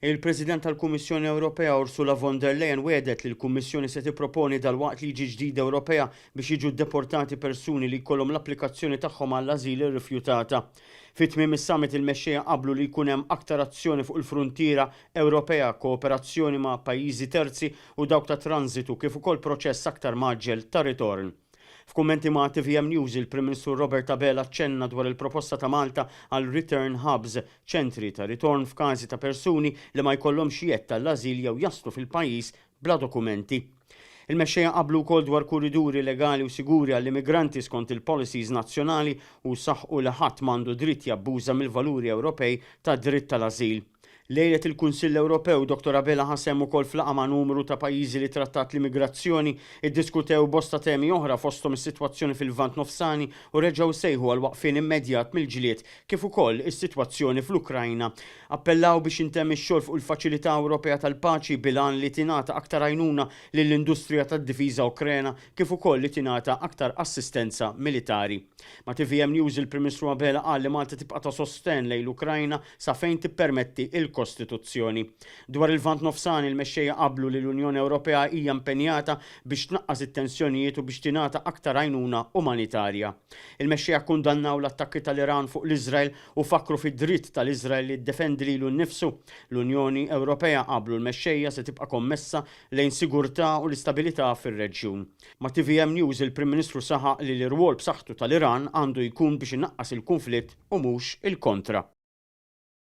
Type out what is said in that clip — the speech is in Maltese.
Il-President tal-Kummissjoni Ewropea Ursula von der Leyen wegħdet li l-Kummissjoni se tipproponi dalwaqt liġi ġdida Ewropea biex jiġu ddeportati persuni li jkollhom l-applikazzjoni tagħhom għall-ażil irrifjutata. Fi tmiem is-summit il-mexxejja qablu li jkun hemm aktar azzjoni fuq il-fruntiera Ewropea, kooperazzjoni ma' pajjiżi terzi u dawk ta' tranżitu kif ukoll proċess aktar mgħaġġel ta' ritorn. F'kummenti ma' tvm News, il-Prim Ministru Robert Abela aċċenna dwar il-proposta ta' Malta għal return hubs, ċentri ta' ritorn f'każi ta' persuni li ma jkollhomx jedd għall-ażil jew jaslu fil-pajjiż bla dokumenti. Il-mexxejja qablu wkoll dwar kuriduri legali u siguri għall-immigranti skont il-policies nazzjonali u saħqu li ħadd m'għandu dritt jabbuża mill-valuri Ewropej tad-dritt tal-ażil. Lejlet il-Kunsill Ewropew, Dottor Abela ħa sehem ukoll f'laqgħa ma' numru ta' pajjiżi li trattat l-immigrazzjoni. Iddiskutew bosta temi oħra fosthom is-sitwazzjoni fil-Lvant Nofsani u reġgħu sejħu għal waqfien immedjat mill-ġlied kif ukoll is-sitwazzjoni fl-Ukrajna. Appellaw biex jintemm ix-xogħol fuq il-Faċilità Ewropea tal-Paċi bil-għan li tingħata aktar għajnuna lill-industrija tad-difiża Ukrena kif ukoll li tingħata aktar assistenza militari. Ma' tvm News il-Prim Ministru Abela qal li Malta tibqa' ta' sostenn lejn l-Ukrajna sa fejn tippermetti l-Kostituzzjoni. Dwar il-Lvant Nofsani, il-mexxejja qablu li l-Unjoni Ewropea hija impenjata biex tnaqqas it-tensjonijiet u biex tingħata aktar għajnuna umanitarja. Il-mexxejja kkundannaw l-attakki tal-Iran fuq l-Iżrael u fakkru fid-dritt tal-Iżrael li jiddefendi lilu nnifsu. L-Unjoni Ewropea, qablu l-mexxejja, se tibqa' kommessa lejn sigurtà u l-istabilità fir-reġjun. Ma' tvm News il-Prim Ministru saħaq li l-irwol b'saħħtu tal-Iran għandu jkun biex inaqqas il-kunflitt u mhux il-kontra.